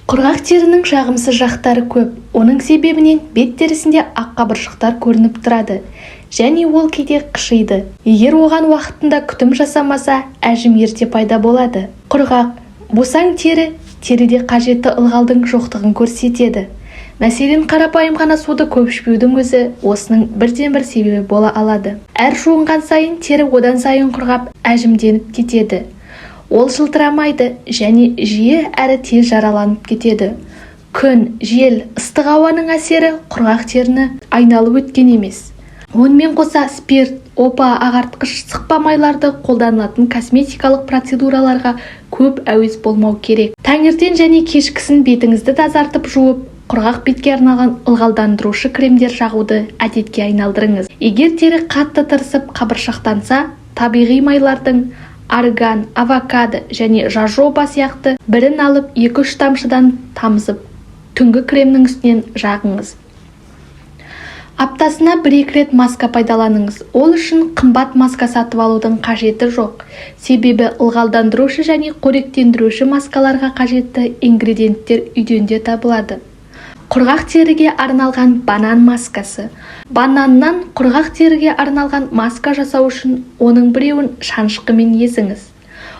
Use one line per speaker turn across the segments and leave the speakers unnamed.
Құрғақ терінің жағымсыз жақтары көп. Оның себебінен бет терісінде ақ қабыршықтар көрініп тұрады және ол кейде қышиды. Егер оған уақытында күтім жасамаса, әжім ерте пайда болады. Құрғақ, босаң тері теріде қажетті ылғалдың жоқтығын көрсетеді. Мәселен, қарапайым ғана суды көп ішпеудің өзі осының бірден-бір себебі бола алады. Әр жуынған сайын тері одан сайын құрғап, әжімденіп кетеді. Ол жылтырамайды және жиі әрі тез жараланып кетеді. Күн, жел, ыстық ауаның әсері құрғақ теріні айналып өткен емес. Онымен қоса, спирт, опа, ағартқыш, сықпа майларды қолданылатын косметикалық процедураларға көп әуес болмау керек. Таңертең және кешкісін бетіңізді тазартып жуып, құрғақ бетке арналған ылғалдандырушы кремдер жағуды әдетке айналдырыңыз. Егер тері қатты тырысып, қабыршақтанса, табиғи майлардың, арган, авокадо және жожоба сияқты бірін алып, 2-3 тамшыдан тамызып, түнгі кремнің үстінен жағыңыз. Аптасына 1-2 рет маска пайдаланыңыз. Ол үшін қымбат маска сатып алудың қажеті жоқ, себебі ылғалдандырушы және қоректендіруші маскаларға қажетті ингредиенттер үйден де табылады. Құрғақ теріге арналған банан маскасы. Бананнан құрғақ теріге арналған маска жасау үшін оның біреуін шанышқымен езіңіз.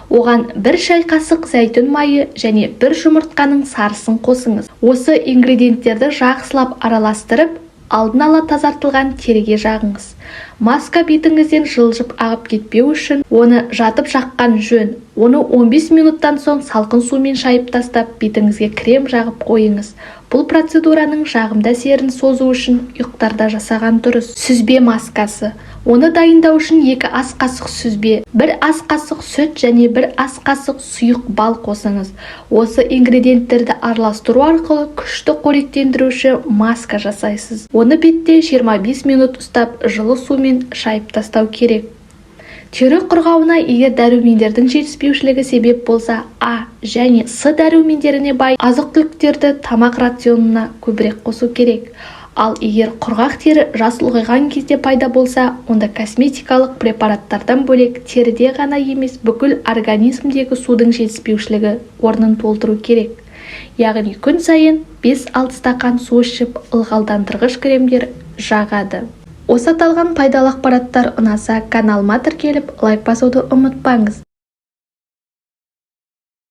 Оған 1 шай қасық зәйтүн майы және бір жұмыртқаның сарысын қосыңыз. Осы ингредиенттерді жақсылап араластырып, алдын ала тазартылған теріге жағыңыз. Маска бетіңізден жылжып ағып кетпеу үшін оны жатып жаққан жөн. Оны 15 минуттан соң салқын сумен шайып тастап, бетіңізге крем жағып қойыңыз. Бұл процедураның жағымды әсерін созу үшін ұйықтарда жасаған дұрыс. Сүзбе маскасы. Оны дайындау үшін 2 ас қасық сүзбе, 1 ас қасық сүт және 1 ас қасық сұйық бал қосыңыз. Осы ингредиенттерді араластыру арқылы күшті қоректендіруші маска жасайсыз. Оны бетте 25 минут ұстап, жылы сумен шайып тастау керек. Тері құрғауына егер дәрумендердің жетіспеушілігі себеп болса, А және С дәрумендеріне бай азық-түліктерді тамақ рационына көбірек қосу керек. Ал егер құрғақ тері жас ұлғайған кезде пайда болса, онда косметикалық препараттардан бөлек теріде ғана емес, бүкіл организмдегі судың жетіспеушілігі орнын толтыру керек. Яғни күн сайын 5-6 стақан су ішіп, ылғалдандырғыш кремдер жағады. Осы аталған пайдалы ақпараттар ұнаса, каналыма тіркеліп, лайк басуды ұмытпаңыз.